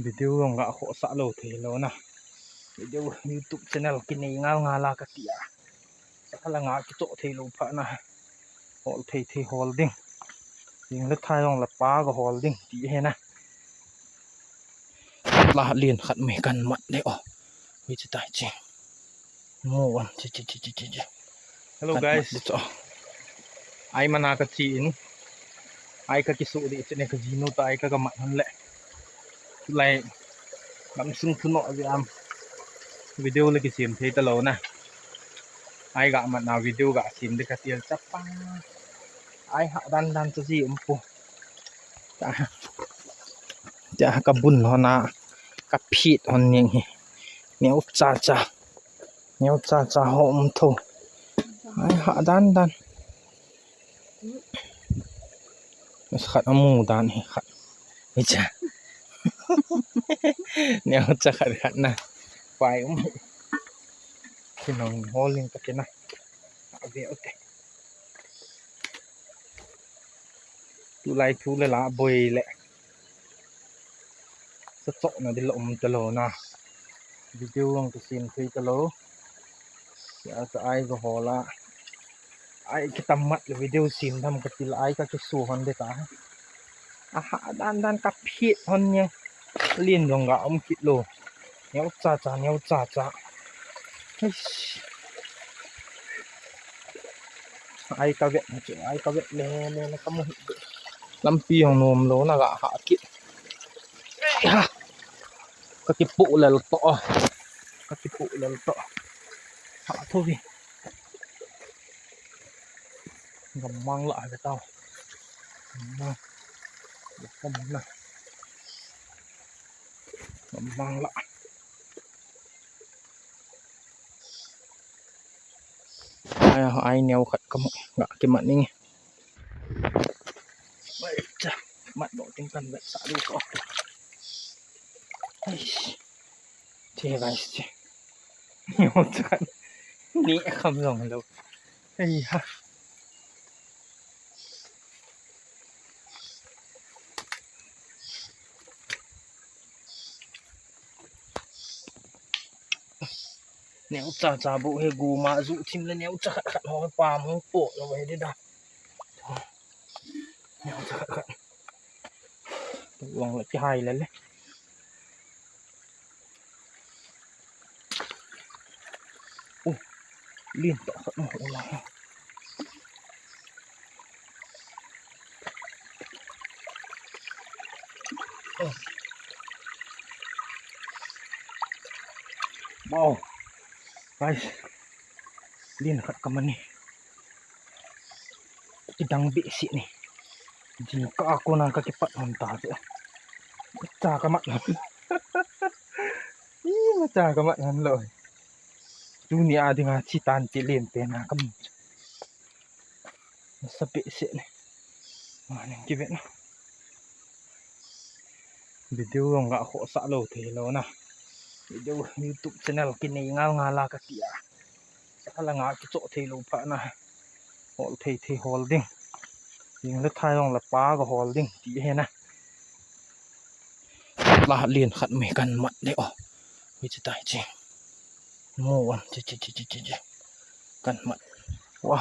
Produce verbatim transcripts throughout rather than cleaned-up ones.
Video jong ga khohsah lou thei lou na. Video YouTube channel kinei ngal ngal a kati a. Sa langa kichoh thei lou phat na. Hol thei thei hol ding. Ding le thai jong le pa ga hol ding ti he na. La lien khat mai kan mat de o. Hui chi tai chi. Mo wan chi chi chi chi chi chi. Hello guys. Ai mana ka chi in. Ai ka kisu di chi ne ka jinu ta ai ka ka mat han le. Lai lam sung thu no ji am. Video le kisem thei ta lou na. Ai ga mat na video ga sem de ka tiel chapa. Ai ha dan dan chu ji um pu. Cha, cha ka bun hon a, ka phit hon ning hi. Neo cha cha. Neo cha cha ho um tho. Ai ha dan dan. Mas khat amu dan hi khat. Hi cha. Neo cha khat khat na. Pai um. Kinong holing ta kina. Ave ote. Tulai thu le la boi le. Sa chok na di lo um ta lou na. Video jong kisem thei ta lou. Sa sa ai ka hol a. Ai kitam mat le video sem tham ka ti la ai ka kisu hon de ta. Aha dan dan ka phit hon ni. Lien jong ga um kit lou. Neo cha cha, neo cha cha. Eish. Ai ka vet na chu, ai ka vet le le le ka mu hi. Lampi jong nom lou na ga ha kit. Ei ha. Ka kipu lel to. Ka kipu lel to. Ha tho vi. Gammang la ve tao. Gammang. Gammang na. Gammang la. Ai, ai neo khat ka mu. Ga kimat ning. Ai cha, mat do ting kan vet sa du ko. Ai. Che guys che. Neo cha khat. Ni kham jong lou. Ai ha. Neo cha cha bu he gu ma ju thim le neo cha khat khat ho pa mu po lo he de da. Neo cha khat khat. Wang le ki hai le le. Ui, lien tah khat na ho la. Wow. Guys. Lien khat ka man ni. Kidang behseh ni. Jingkah a kona ka kipat hon ta chu. Cha ka mat hon. Ih, cha ka mat hon lou. Tuni a dinga chi tan ti lien te na ka mu. Nasa behseh ni. Ma ning kivet na. Video jong ga khohsah lou thei lou na. Video YouTube channel kinei ngal ngal a ka ti a. Sa langa kichoh thei lou phat na. Hol thei thei hol ding. Ding le thai jong le pa ga hol ding ti he na. La lien khat mai kan mat de o. Hui chi tai chi. Mo wan chi chi chi chi chi chi. Kan mat. Wa.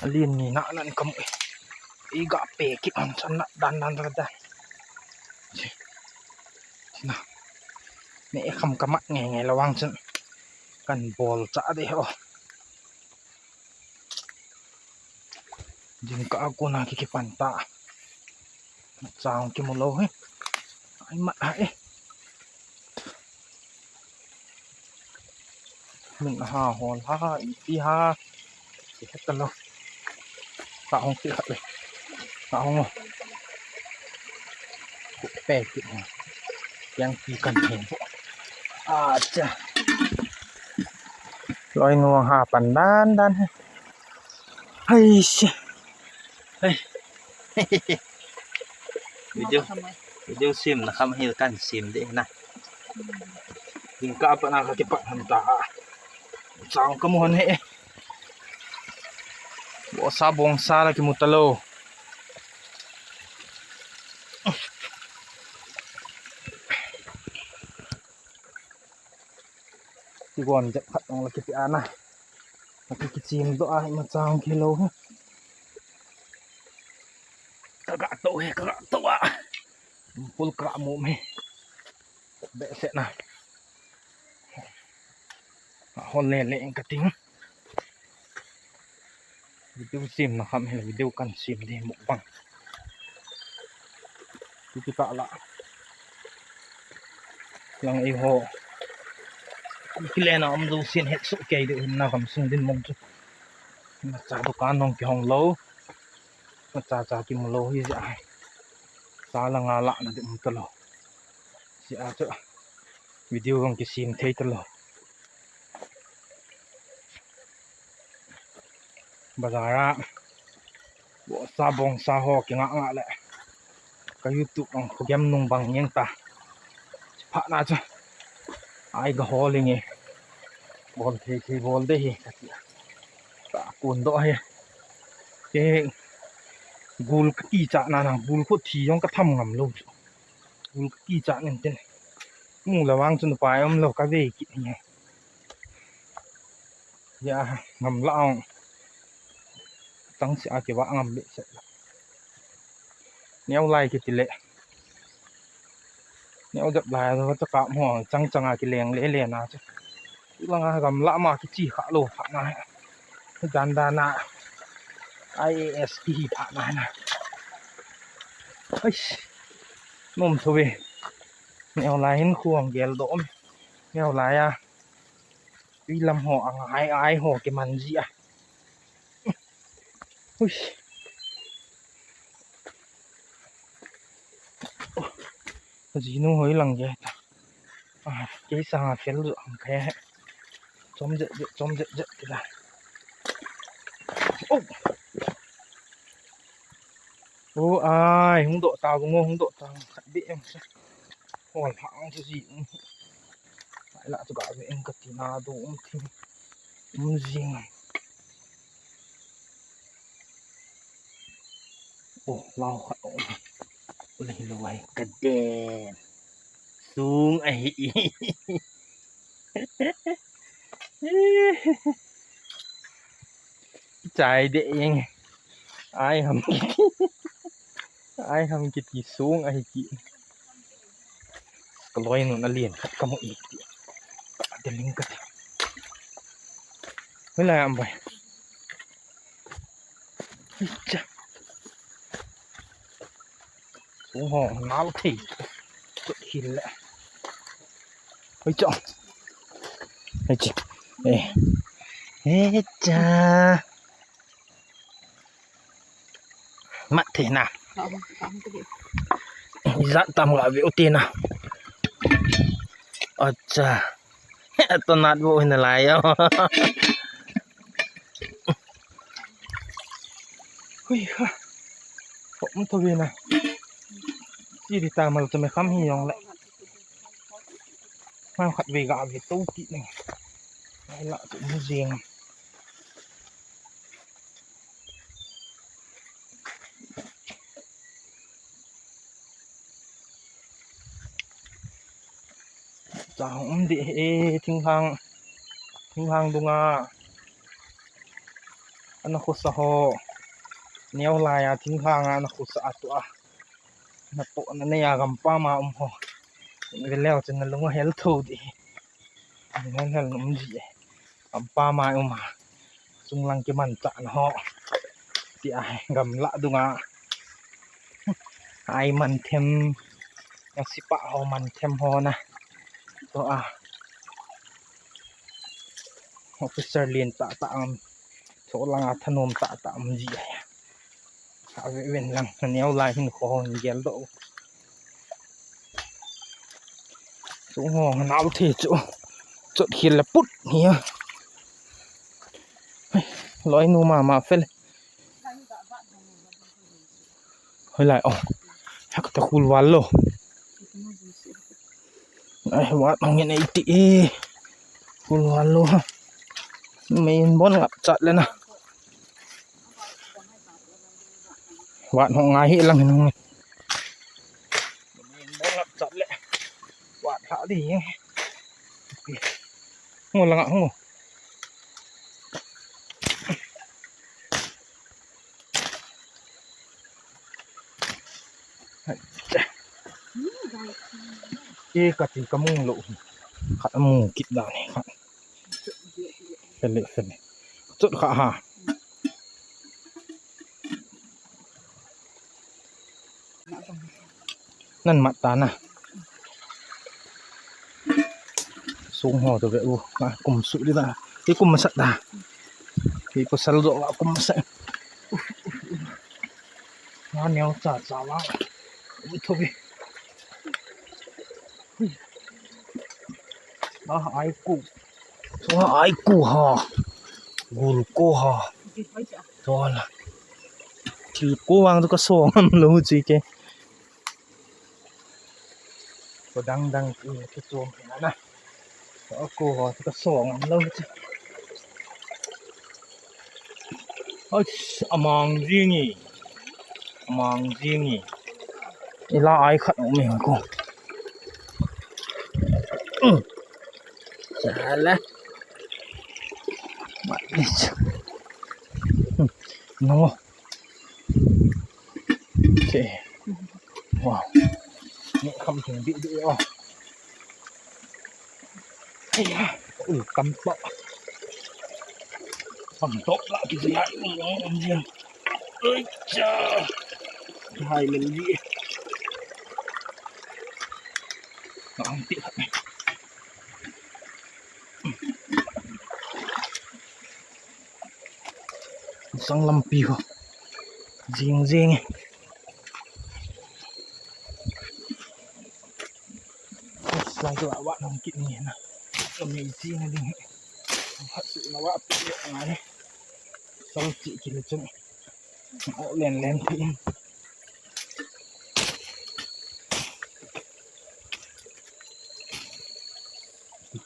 Alien ni na nan kam. I ga pe kit an chan na dan dan dan dan. Chi. Chi na. Ne kham ka mat nge nge lawang chan. Kan bol cha de ho. Jingkah a kona ki kipan ta. Chang kimu lou he. Ai mat ha e. Min ha hol ha, ipi ha. Ki het ta lou. Ka hong ki khat le. Ka hong. Ku pe ki. Yang ki kan he. Acha. Loi nuang ha pan dan dan he. Hai se. Hai. Video, video sem na kham hil kan sem de na. Ding ka pa na ka kipat han ta. Chang ka mu han he. Bo sa bong sa la kimu ta lou. Kigon jep khat ong la kipi ana. Aki kichim doh a, ima chang kilo. Kaga to he, kaga to a. Pul kra mo me. Be se na. Hol le le eng kating. Video sim na kham hela video kan sim de mukbang. Kiti ka la. Lang ei ho. Kile na um do sin het su kei de na kam sung din mong chu. Na cha dukan nong ki hong lo. Na cha cha ki mu lo hi ja. Sa la nga la na de um ta lo. Si a chu. Video hong ki sim thei ta lo. Bazar a bosa bongsa ho kinga nga le ka YouTube ang khogem nung bang yeng ta. Pha na cha. Ai ga ho le nge. Bol thei thei bol de hi. Ka kun do he. Ke gul ka ti cha na na gul ko thi yong ka tham ngam lo. Gul ka ti cha nen ten. Mu la wang chun pa om lo ka ve ki ni. Ya, ngam la ong. Tang si a ki wa ngam be se. Neo lai ki ti le. Neo dap lai lo ta ka mo chang chang a ki leng le le na chu. Langa gam la ma ki chi kha lo pha na. Dan dan na. I A S ki hi pha na na. Ai. Nom thu ve. Neo lai hin khuang gel do om. Neo lai a. Tui lam ho ang ai ai ho ki man ji a. Ui. Jinu hoi lang ge ta. A, kei sanga fel du ang khe. Chom je je, chom je je kila. Oh. Oh, ai, hung do ta, hung do ta. Khat be ang sa. Hol hang chu ji. Ai la chu ga ve ang ka ti na do um thim. Um jing. Oh, lau khat ong. Ulei lo ai ka den. Sung ahi. Chai de eng. Ai ham kiti. Ai ham kiti sung ahi ki. Ka loi nun a lian khat ka mu i ti. Ka de ling ka ti. Hoi lai am bai. Cha. Sung ho nal thei. Chut hil le. Hoi cha. Hoi cha. Eh. Hoi cha. Mat thei na. Ijat tam ga ve u ti na. Acha. To nat bo hin lai yo. Hui ha. Ko um to ve na. Ti ri ta mal to me kham hi yong le. Mal khat ve ga ve to ki ne. Ai la tu mu jeng. Cha hung um di e, thinghang, thinghang dunga ana khosa ho, neo lai a thinghang a ana khosa a tua, na to na nei a gam pa ma um ho, ve leo chen na lunga hel tho di, hel hel um di e. Gam pa ma um a, sunglang kimanchah na ho. Ti a, gamla dunga. Ai man them, yang sipa ho man them ho na. To a. Officer lien tah tah am. Cho langa thanom tah tah am ji a. Ka ve ven lang, neo lai hin kho hon gel do. Chu ho nau the chu. Chot khil la put hi a. Loi nu mama fel. Hoi lai o. Hak ta khul wal lo. Ai, wat hong in ei ti e. Khul wal lo ha. Main bon ngap chat le na. Wat hong ngai hi lang hin hong. Main bon ngap chat le. Wat ha di. Hung o langa, hung o. E, kati kamung lou. Khat amu kit dan hi khat. Fele, fele. Chut kha ha. Nan mat ta na. Sung ho to ve u. Kum su di ta. Ki kum sa ta. Ki ko sal jo kum sa. Na neo cha cha wa. Um tho ve. Ah, ai ku. Sunga ai ku ha. Gul ko ha. Tola. Thil ko vang chu ka song ngam lou chi ke. Ko dang dang ki, ki chuang na na. Ko ko ho chu ka song ngam lou chi. Ach, amang jing e. Amang jing e. Ila ai khat um e ko. Um. Chala. Mat ni. Um. No. Okay. Wow. Ni kham thing di di o. Aya, ul tam pa. Pang tok la ki ya, ul ang ang ya. Oi cha. Hai men di. Ang ti. Sang lampi ho. Jing jing. Sai tu awak nang kit ni na. Kami isi na ding. Hat su na wa pi ngai. Sang chi ki le chung. O len len ti.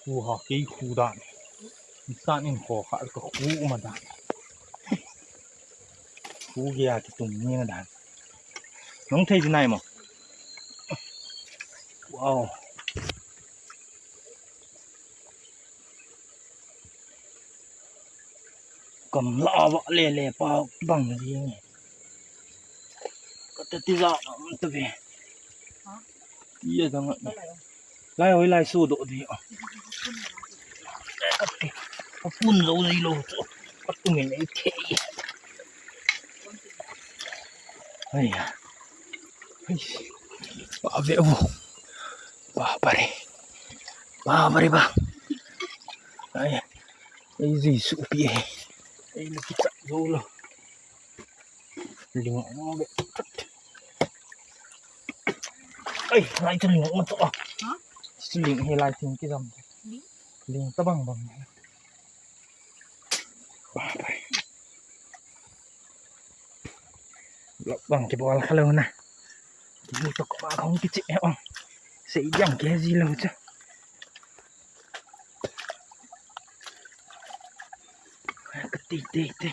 Khu ha kei khu dan. San in kho kha ka khu ma dan. Khu ge a ki tum ni na dan. Nong thei ji nai mo. Wow. Kam la wa le le pa bang ji ni. Ka te ti za am ta ve. Ye dang. Lai oi lai su do di. Ka te. Ka pun lo di lo. Ka tu ngen ei te. Ai ya. Ai. Ba ve u. Ba ba re. Ba ba re ba. Ai. Ei ji su pi e. Ei na ki ta zo lo. Ling ang ve. Ai, lai chu ling ma chu a. Ha? Chu ling hi lai thing ki jam. Ling? Ling ta bang bang. Ba ba. Lok bang ki bol kha lo na. Ki to ko ma khong ki chi e ong. Sei jang ke ji lo chu. Ka ti ti ti.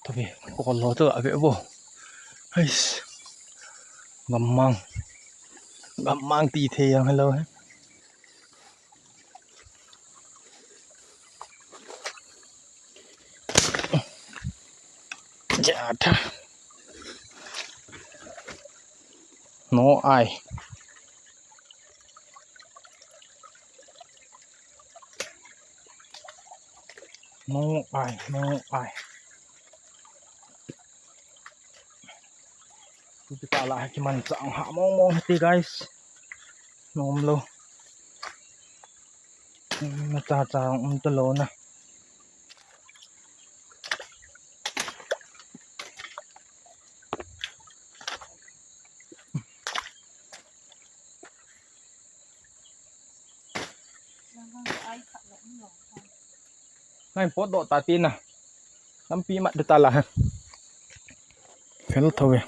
Tabi, ko lo to ave bo. Hais. Gamang. Gamang ti the yang hello he. Ja tha. No ai. No ai, no ai. Tuti ta la ki man chang ha mong mong ti guys. Nom lo. Na cha cha um ta lo na. Ngai pot do ta ti na. Lampi mat de ta la. Fel tho ve.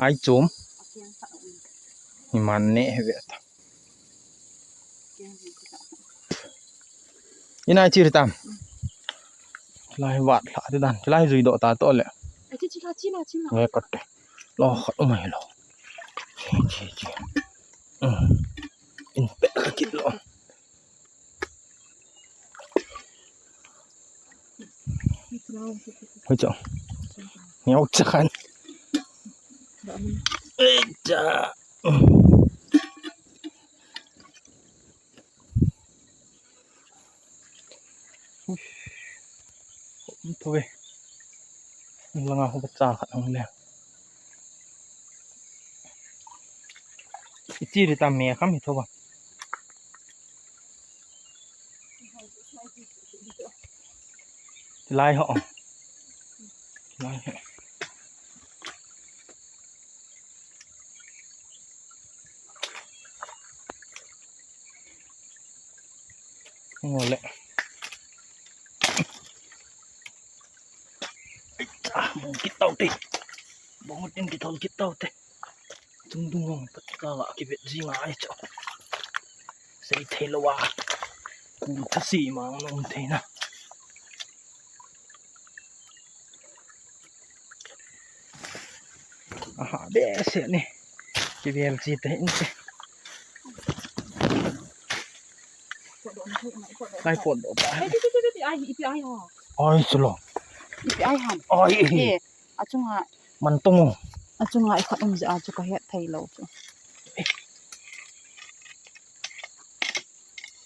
Ai chom. Hi man ne he ve ta. Ina chi tam. Lai wat la ti dan. Lai jui do ta to le. Chila, chila, chila. Nge kate. Lo khat umai lo. Chi, chi, chi. Hmm. In pe ka kit lo. Hui cho. Nge ok cha khan. Ei cha. Ui. Hom tho ve. Langa ho bacha khat hong le. Ichi ri ta me kham hi tho ba. Lai ho. Lai ho. Ngole. Ai, ah, bung kit tau te. Bung tin kit tau, kit tau te. Tung dung hong pat ka la ki bet ji ngai cho. Sei thei lo wa. Ku tha si mang nom thei na. Aha, behseh ni. Kivel chi te in te. Kai pot do ta. Ai, ti, ti, ti, ti, ai, ipi ai ha. Ai, chulo. Ipi ai ha. Ai. Eh, achunga. Man tung. Achunga i khat um ja chu ka het thei lo chu.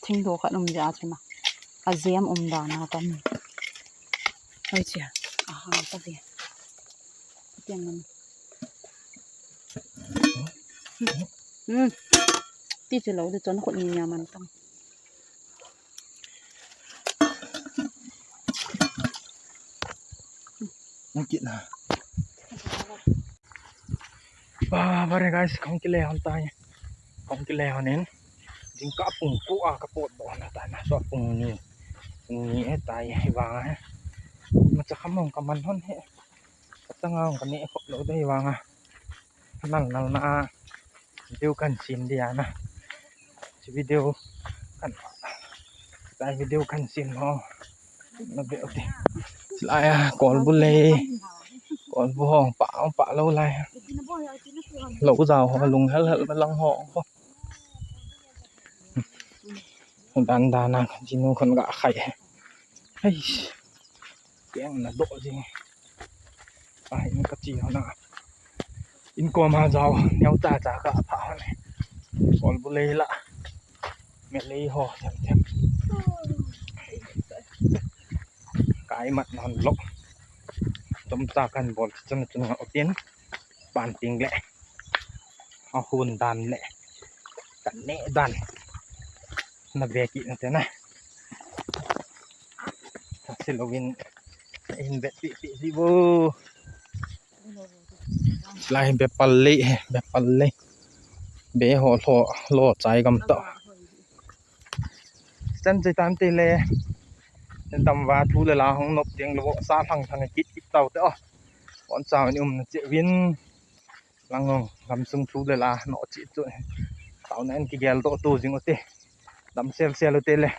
Thingdo khat um ja chu na. A jem um dan a kan. Hoi chia. Aha, ta ve. Tiang man. Hmm. Ti chu lo de chon khut ni nia man tang. Nang kit na. Ba, ba re guys, kong kile hon tai. Kong kile hon in. Jingkah pung ko a ka pot doh na tai na, so pung ni. Pung ni e tai, hi vang a. Ma cha kham hong ka man hon he. Ka chang a hong ka ne khop lo dei vang a. Nal nal na a. Video kan sin dia na. Video kan. Tai video kan sin ho. Na be oti. Lai a, kolbu lei. Kolbu hong pa, pa lo lai. Lo jao ho, lung hel hel lang ho. Dan dan a, jinu khon ga khai. Hei. Keng na do jing. Ai, in ka chi ho na. In kom ha jao, neo ta cha ka pha ho ne. Kolbu lei la. Me lei ho, them them. Kai mat non lok. Tom ta kan bol chan chun nga opin. Pan ting le. A hun dan le. Kan ne dan. Na be ki na te na. Thasi lovin in bet pi pi si bo. Lai be pal le, be pal le. Be ho lo, lo chai gam ta. Chan chai tan te le. Dam va thu le la hong nop tiang lo sa thang thang kit kit tau te o. Kon chau ni um na che vin. Lang hong, lam sung thu le la, no chi chu. Tau na en ki gel to tu jing u te. Dam sel sel u te le.